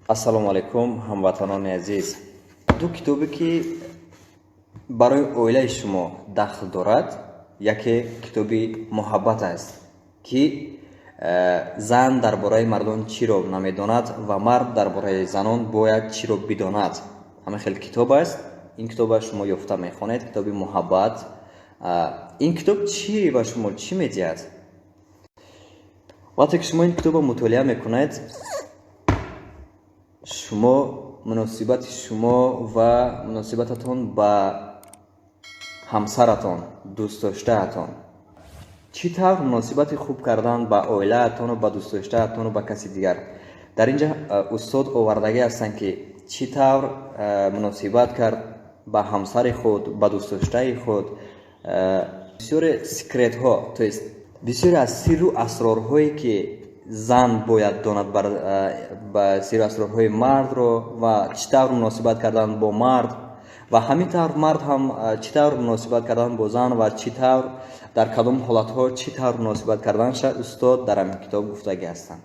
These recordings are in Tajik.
Ассалому алайкум, ҳамватанони азиз. Ду китобе, ки барои оилаи шумо дахл дорад, яке китоби «Муҳаббат» аст, ки зан дар бораи мардон чиро намедонад ва мард дар бораи занон бояд чиро бидонад. Ҳамин хел китоб аст. Ин китоба шумо ёфта мехонед, китоби «Муҳаббат». Ин китоб чӣ ба шумо чӣ медиҳад? Вақте ки шумо ин китобро мутолиа мекунед, шумо муносибати шумо ва муносибататон ба ҳамсаратон, дӯстдоштаатон, чӣ тавр муносибати хуб кардан ба оилаатону ба дӯстдоштаатону ба каси дигар. Дар ин ҷа устод овардагӣ ҳастанд, ки чӣ тавр муносибат кард ба ҳамсари худ, ба дӯстдоштаи худ. Бисёре секретҳо, то есть бисёре аз сирру асрорҳое, ки зан бояд донад ба сирру асрорҳои мардро ва чӣ тавр муносибат кардан бо мард, ва ҳамин тавр мард ҳам чӣ тавр муносибат кардан бо зан ва чӣ тавр, дар кадом ҳолатҳо чӣ тавр муносибат карданша устод дар ҳамин китоб гуфтагӣ ҳастанд.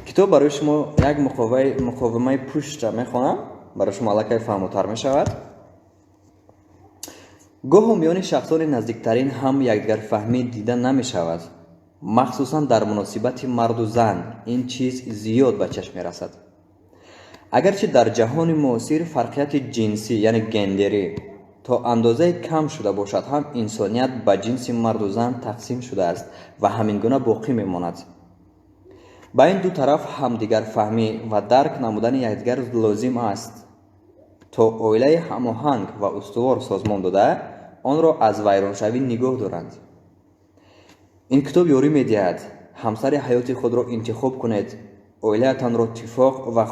Китоб барои шумо як муқовимаи пуштра мехонам, барои шумо аллакай фаҳмотар мешавад. Гоҳо миёни шахсони наздиктарин ҳам якдигарфаҳмӣ дида намешавад. Махсусан дар муносибати марду зан ин чиз зиёд ба чашм мерасад. Агарчи дар ҷаҳони муосир фарқияти ҷинсӣ, яъне гендерӣ, то андозае кам шуда бошад ҳам, инсоният ба ҷинси марду зан тақсим шудааст ва ҳамин гуна боқӣ мемонад. Ба ин ду тараф ҳамдигарфаҳмӣ ва дарк намудани якдигар лозим аст, то оилаи ҳамоҳанг ва устувор созмон дода, онро аз вайроншавӣ нигоҳ доранд. Ин китоб ёрӣ медиҳад ҳамсари ҳаёти худро интихоб кунед, оилаатонро тифоқ ва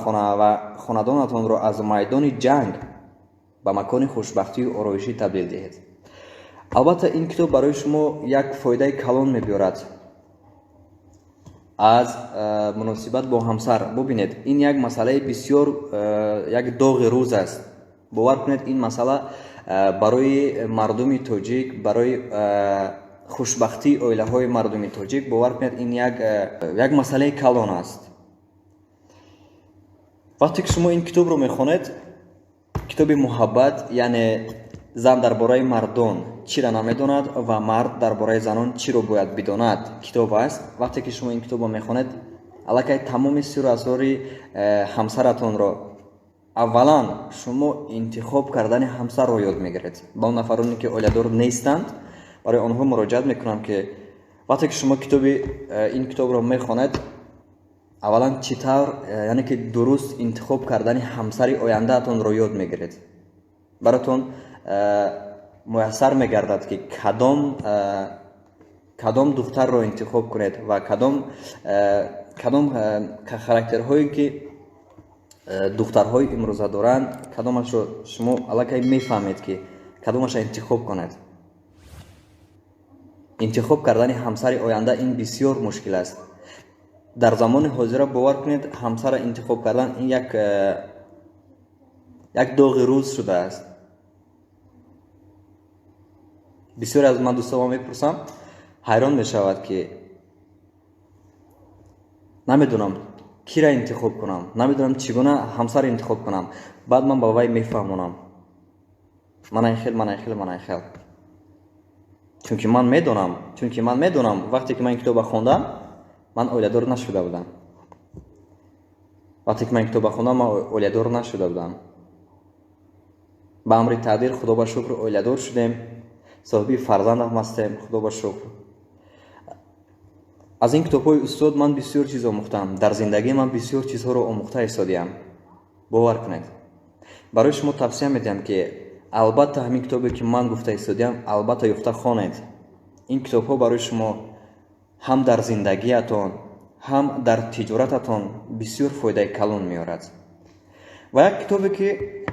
хонадонатонро аз майдони ҷанг ба макони хушбахтию ороишӣ табдил диҳед. Албатта, ин китоб барои шумо як фоидаи калон мебиёрад аз муносибат бо ҳамсар. Бубинед, ин як масъалаи бисёр як доғи рӯз аст. Бовар кунед, ин масъала барои мардуми тоҷик, барои хушбахтии оилаҳои мардуми тоҷик, бовар кунед, ин як масъалаи калон аст. Вақте ки шумо ин китобро мехонед, китоби «Муҳаббат», яъне зан дар бораи мардон чиро намедонад ва мард дар бораи занон чиро бояд бидонад китоб аст. Вақте ки шумо ин китобро мехонед, аллакай тамоми сирру асрори ҳамсаратонро, аввалан шумо интихоб кардани ҳамсарро ёд мегиред. Ба он нафароне, ки оиладор нестанд, барои онҳо муроҷиат мекунам, ки вақте ки шумо китоби ин китобро мехонед, аввалан чӣ тавр, яъне ки дуруст интихоб кардани ҳамсари ояндаатонро ёд мегиред. Баротон муяссар мегардад, ки кадом духтарро интихоб кунед ва кадом характерҳое, ки духтарҳои имрӯза доранд, кадомашро шумо аллакай мефаҳмед, ки кадомашро интихоб кунед. Интихоб кардани ҳамсари оянда ин бисёр мушкил аст дар замони ҳозира. Бовар кунед, ҳамсарро интихоб кардан ин як доғи рӯз шудааст. Бисёре аз ман дӯстонам мепурсам, ҳайрон мешавад, ки намедонам кира интихоб кунам, намедонам чӣ гуна ҳамсар интихоб кунам. Баъд ман ба вай мефаҳмонам: мана ин хел, мана ин хел, мана ин хел. Чунки ман медонам, вақте ки ман ин китобро хондам, ман оиладор нашуда будам. Вақте ки ман ин китобро хондам, ман оиладор нашуда будам. Ба амри тақдир, Худо ба шукр, оиладор шудем, соҳиби фарзандам ҳастем, Худо ба шукр. Аз ин китобҳои устод ман бисёр чиз омӯхтам. Дар зиндагӣ ман бисёр чизҳоро омӯхта истодиям. Бовар кунед, барои шумо тавсия медиҳам, ки албатта ҳамин китобе, ки ман гуфта истодиям, албатта ёфта хонед. Ин китобҳо барои шумо ҳам дар зиндагиятон, ҳам дар тиҷорататон бисёр фоидаи калон меорад. Ва як китобе, ки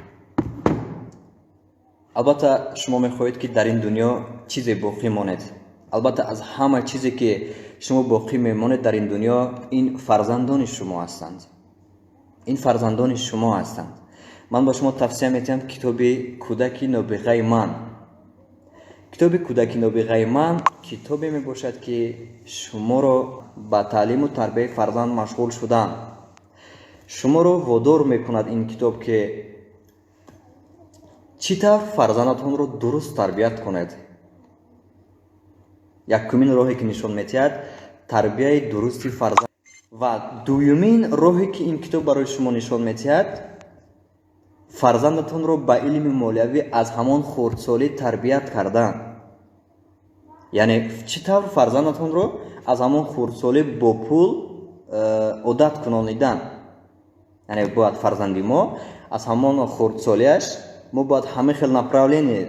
албатта шумо мехоҳед, ки дар ин дунё чизе боқӣ монед, албатта аз ҳама чизе, ки шумо боқӣ мемонед дар ин дунё, ин фарзандони шумо ҳастанд, ин фарзандони шумо ҳастанд. Ман ба шумо тавсия медиҳам китоби «Кӯдаки нобиғаи ман». Китоби «Кӯдаки нобиғаи ман» китобе мебошад, ки шуморо ба таълиму тарбияи фарзанд машғул шудан. Шуморо водор мекунад ин китоб, ки чӣ тавр фарзандатонро дуруст тарбият кунед. Якумин роҳе, ки нишон медиҳад, тарбияи дурусти фарзанд, ва дуюмин роҳе, ки ин китоб барои шумо нишон медиҳад, фарзандатонро ба илми молиявӣ аз ҳамон хурдсолӣ тарбият кардан. Яъне чӣ тавр фарзандатонро аз ҳамон хурдсолӣ бо пул одат кунонидан. Яъне бояд фарзанди мо аз ҳамон хурдсолиаш, мо бояд ҳама хел направление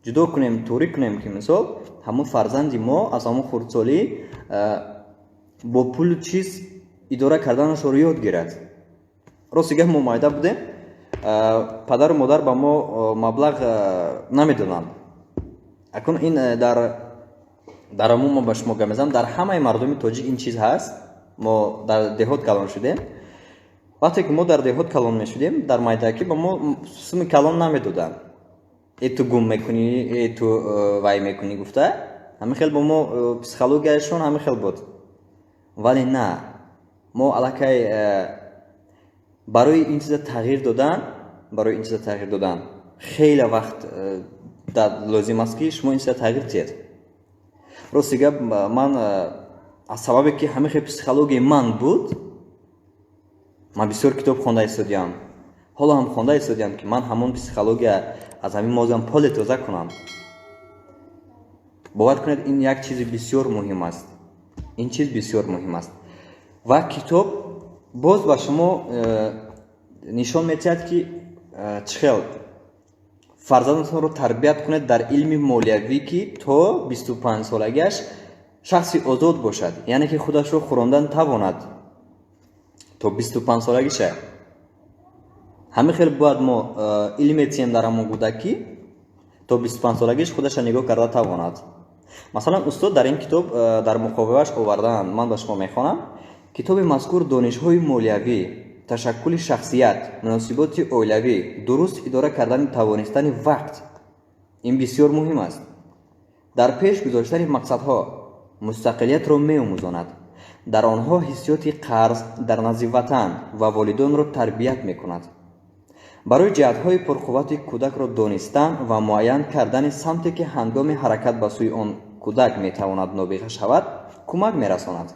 ҷудо кунем, турӣ кунем, ки мисол ҳамон фарзанди мо аз ҳамон хурдсолӣ бо пулу чиз идора карданашро ёд гирад. Рости гап, мо майда будем, падару модар ба мо маблағ намедоданд. Акун ин дар умум мо ба шумо гап мезанам, дар ҳамаи мардуми тоҷик ин чиз ҳаст. Мо дар деҳот калон шудем. Вақте ки мо дар деҳот калон мешудем, дар майдакӣ ба мо суми калон намедоданд. Э, ту гум мекунӣ, э, ту вай мекунӣ гуфта, ҳамин хел ба мо психологияшон ҳамин хел буд. Вале на, мо аллакай барои ин чиза тағйир додан, барои ин чиза тағйир додан хеле вақт лозим аст, ки шумо ин чиза тағйир диҳед. Рости гап, ман аз сабабе ки ҳамин хел психологияи ман буд, ман бисёр китоб хонда истодиям, ҳоло ҳам хонда истодиям, ки ман ҳамон психология аз ҳамин мозгам поле тоза кунам. Бовар кунед, ин як чизи бисёр муҳим аст, ин чиз бисёр муҳим аст. Ва китоб боз ба шумо нишон медиҳад, ки чӣ хел фарзандатонро тарбият кунед дар илми молиявӣ, ки то 25-солагиаш шахси озод бошад, яъне ки худашро хӯрондан тавонад то 25-солагиша. Ҳамин хел бояд мо илм метиҳем дар ҳамон кӯдак, ки то 25-солагиш худаша нигоҳ карда тавонад. Масалан, устод дар ин китоб дар муқовааш овардаанд, ман ба шумо мехонам: китоби мазкур донишҳои молиявӣ, ташаккули шахсият, муносиботи оилавӣ, дуруст идора кардани тавонистани вақт, ин бисёр муҳим аст, дар пеш гузоштани мақсадҳо, мустақилиятро меомӯзонад. Дар онҳо ҳиссиёти қарз дар назди ватан ва волидонро тарбият мекунад. Барои ҷиҳатҳои пурқуввати кӯдакро донистан ва муайян кардани самте, ки ҳангоми ҳаракат ба сӯи он кӯдак метавонад нобиға шавад, кӯмак мерасонад.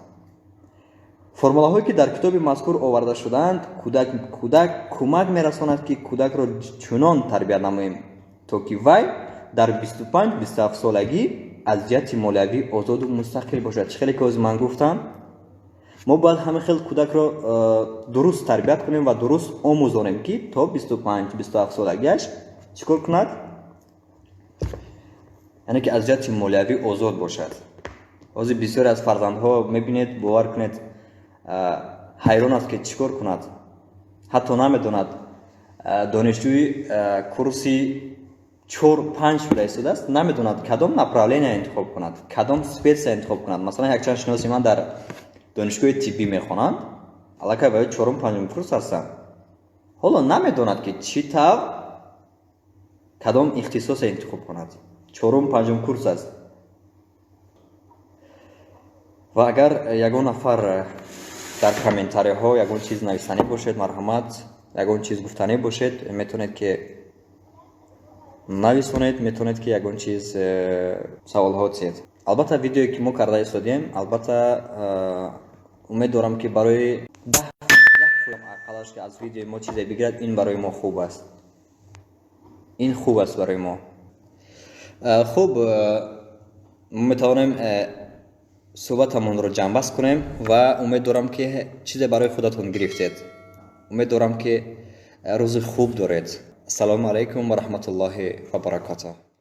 Формулаҳое, ки дар китоби мазкур оварда шудаанд, кӯдак кӯмак мерасонад, ки кӯдакро чунон тарбият намоем, то ки вай дар 25-27 солагӣ аз ҷиҳати молиявӣ озоду мустақил бошад. Чӣ хеле ки ҳозир ман гуфтам, мо бояд ҳамин хел кӯдакро дуруст тарбият кунем ва дуруст омӯзонем, ки то 25-27 солагиаш чӣ кор кунад, яъне ки аз ҷиҳати молиявӣ озод бошад. Ҳозир бисёре аз фарзандҳо мебинед, бовар кунед, ҳайрон аст, ки чӣ кор кунад, ҳатто намедонад. Донишҷӯи курси чор панҷ шуда истодааст, намедонад, кадом направление интихоб кунад, кадом специя интихоб кунад. Масалан, якчанд шиноси ман дар донишгоҳи тиббӣ мехонанд, аллакай ба чорум панҷум курс ҳастанд, ҳоло намедонад, ки чӣ тавр, кадом ихтисосе интихоб кунад. Чорум панҷум курс аст. Ва агар ягон нафар дар комментариҳо ягон чиз нависанӣ бошед, марҳамат, ягон чиз гуфтанӣ бошед, метавонед, ки нависонед, метавонед, ки ягон чиз саволҳо диҳед. Албатта, видеое, ки мо карда истодем, албатта, умед дорам, ки барои 10 ақаллаш ки аз видеои мо чизе бигирад, ин барои мо хуб аст, ин хуб аст барои мо. Хуб, метавонем суҳбатамонро ҷамъбаст кунем ва умед дорам, ки чизе барои худатон гирифтед. Умед дорам, ки рӯзи хуб доред. Ассалому алайкум ва раҳматуллоҳи ва баракатуҳ.